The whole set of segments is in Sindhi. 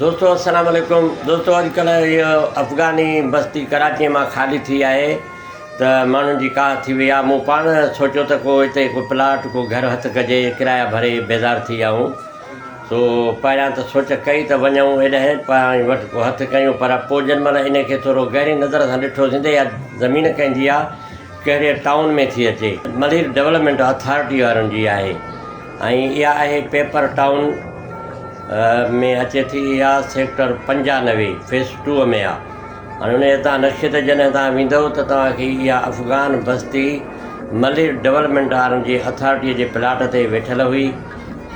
دوستو السلام عليڪم دوستو اڄڪلهه هيء افغاني بستي ڪراچيء مان خالي ٿي آهي ته ماڻهن جي ڪاهه ٿي وئي آهي مون پاڻ سوچيو ته ڪو هتي ڪو پلاٽ ڪو گهر هٿ ڪجي ڪرايا ڀري بيزار ٿي ويا آهيون سو پهريان ته سوچ ڪئي ته وڃون ايڏانهن پاڻ وٽ ڪو هٿ ڪيون پر پوء جن مهل ان کي ٿورو گهري نظر سان ڏٺوسين ته اها زمين ڪنهن جي آهي ڪهڙي ٽائون ۾ ٿي اچي ملير ڊولپمينٽ اٿارٽي وارن جي آهي ۽ اها آهي پيپر ٽائون ۾ اچي ٿي اها سيڪٽر 95 فيس ٽو ۾ آهي. هاڻي ان جي تان نقشي تي جڏهن توهان ويندؤ ته توهان کي اها افغان بستي ملير ڊولپمينٽ وارن جي اٿارٽيء جي پلاٽ تي ويٺل هئي.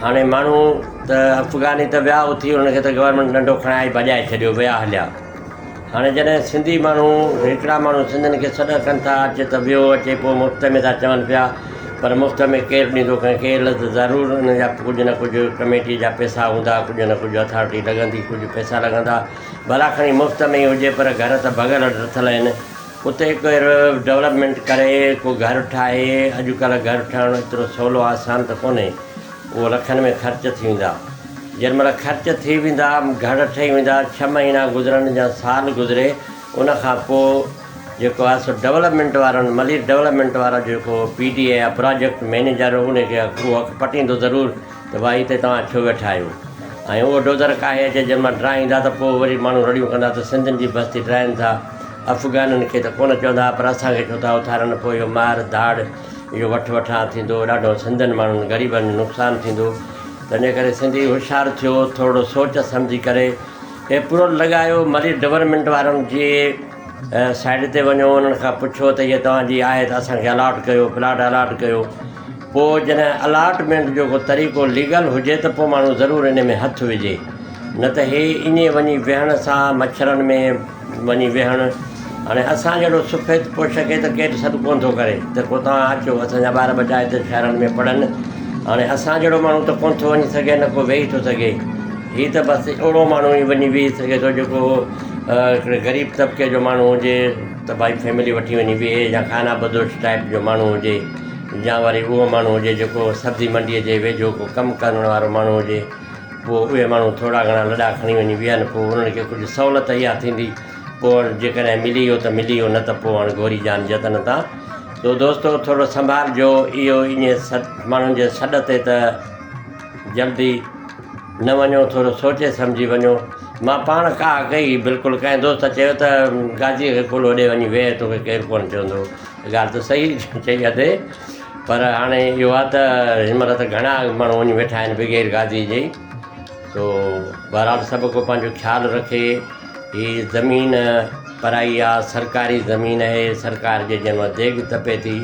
هاڻي ماڻهو ته افغاني ته ويا اٿي انهن کي ته گورنمينٽ ڏنڊو کڻائي ڀڄائي ڇڏيو ويا هليا. هاڻي جڏهن سنڌي ماڻهو هڪڙا ماڻهو سنڌين کي سڏ ڪن ٿا اچ ته ويو اچي پوء مفت ۾ ٿا چون پيا پر مفت ۾ ڪير ڏيندو ڪنهن کي لفظ ضرور ان جا ڪجهه نه ڪجهه ڪميٽي جا پئسا هوندا ڪجهه نه ڪجهه اٿارٽي لڳندي ڪجهه پئسا لڳندا ڀلا کڻي مفت ۾ ئي هجي پر گهر ته ڀڳل رٿل آهن اتي ڪير ڊولپمينٽ ڪري ڪو گهر ٺاهي اڄڪلهه گهر ٺهڻ ايترو سولو آسان ته ڪونهي اهو لکن ۾ خرچ ٿي ويندا. جنهن مهل خرچ ٿي ويندا، گهر ٺهي ويندا، ڇهه مهينا گذرن يا سال گذري، ان کان پوء جيڪو آهي سو ڊولپمينٽ وارن، ملير ڊولپمينٽ وارا جيڪو پي ڊي اي يا پراجيڪٽ مئنيجر ان کي اهو حق پٽيندو ضرور ته ڀائي هتي توهان ڇو ويٺا آهيو ۽ اهو ڊوزر ڪاهي اچي جنهن مهل ڊاهيندا ته پوء وري ماڻهو رڙيون ڪندا ته سنڌين جي بستي ڊاهين ٿا، افغانن کي ته ڪونه چوندا پر اسان کي ڇو ٿا اٿارن، پوء اهو مار ڌاڙ. اهو وٺ وٺان ٿيندو ڏاڍو سنڌين ماڻهن غريبن جو نقصان ٿيندو تنهنجي ڪري سنڌي هوشيار ٿيو ٿورڙو سوچ سمجهي ڪري ايپرول لڳايو ملير ڊورمينٽ وارن جي سائيڊ تي وڃو انهن کان پڇو ته هيء توهان جي آهي ته اسان کي الاٽ ڪيو پلاٽ الاٽ ڪيو پوء جڏهن الاٽمينٽ جو ڪو طريقو ليگل هجي ته پوء ماڻهو ضرور ان ۾ هٿ وجهي نه ته هي ائين وڃي ويهڻ سان مڇرن ۾ وڃي ويهڻ هاڻي اسان جهڙو سفيد پوش کي ته ڪير سڏ ڪونه ٿو ڪري ته ڪو توهان اچو اسان جا ٻار ٻچا هتي شهرن ۾ پڙهن هاڻي اسان جهڙو ماڻهو ته ڪونه ٿو وڃي سگهي نه ڪو ويهي ٿو سگهي هي ته بس اهڙو ماڻهو ئي وڃي ويهي سگهي ٿو جيڪو هڪڙي غريب طبقي جو ماڻهو هجي ته ڀائي فيملي وٺي وڃي ويهي يا خانه بدوش ٽائپ جو ماڻهو هجي يا وري اهو ماڻهو هجي جيڪو سبزي منڊيء جي ويجهو ڪو ڪم ڪرڻ وارو ماڻهو هجي پوء اهي ماڻهو ٿورا گهڻا لڏا کڻي وڃي ويهن، پوء انهن کي ڪجهه سهولت اها ٿيندي، پوء جيڪڏهن ملي ويو ته ملي ويو نه ته پوء هاڻ گوري جان جتن تان. سو دوستو ٿورو سنڀالجو، اهو ائين ماڻهن جي سڏ تي ته جلدي نه وڃو، ٿورو سوچي سمجهي وڃو. مان پاڻ ڪاهه ڪئي، بلڪل ڪنهن دوست چيو ته غازيء کي ڪلهو ڏي وڃي ويهه، توکي ڪير ڪونه چوندو. ڳالهه ته صحيح چئي ادي. پر هاڻي اهو آهي ته هن مهل ته گهڻا ماڻهو وڃي ويٺا آهن بغير غازي جي سو بهرحال سڀ ڪو پنهنجو خيال رکي هي زمين پرائي آ سرڪاري زمين آهي سرڪار جي جنهن مهل ديڳ تپي ٿي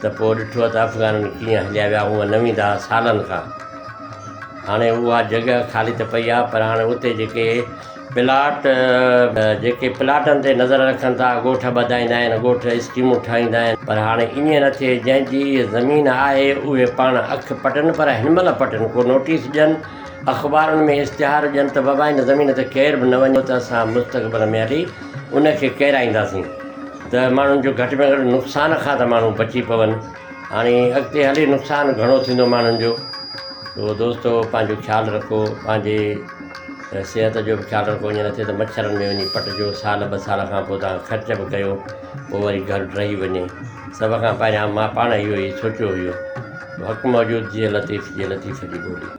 ته پوء ڏٺو ته افغانن ڪيئن هليا ويا هونء نه ويندا سالن کان هاڻي اها جڳهه خالي ته پئي آ پر هاڻي اتي جيڪي پلاٽ جيڪي پلاٽن تي نظر رکن ٿا، ڳوٺ ٻڌائيندا آهن، ڳوٺ اسڪيمون ٺاهيندا آهن پر هاڻي ائين نه ٿئي، جنهن جي زمين آهي اهي پاڻ اک پٽن پر هن مهل پٽن، ڪو نوٽيس ڏين، اخبارن ۾ اشتهار ڏين ته بابا هن زمين تي ڪير به نه وڃو ته اسان مستقبل ۾ هلي ان کي ڪيرائينداسين ته ماڻهن جو گهٽ ۾ گهٽ نقصان کان ته ماڻهو بچي پون، هاڻي اڳتي هلي نقصان گهڻو ٿيندو ماڻهن جو. تو دوستو پنهنجو خيال رکو پنهنجي صحت جو به خيال رکو ائين نه ٿئي ته مڇرن ۾ وڃي پٽجو سال ٻه سال کان پوء توهان خرچ به ڪيو پوء وري گهر ڊهي وڃي سڀ کان پهريان مان پاڻ اهو ئي سوچيو هيو حق موجود جيئي لطيف جيئي لطيف جي ٻولي.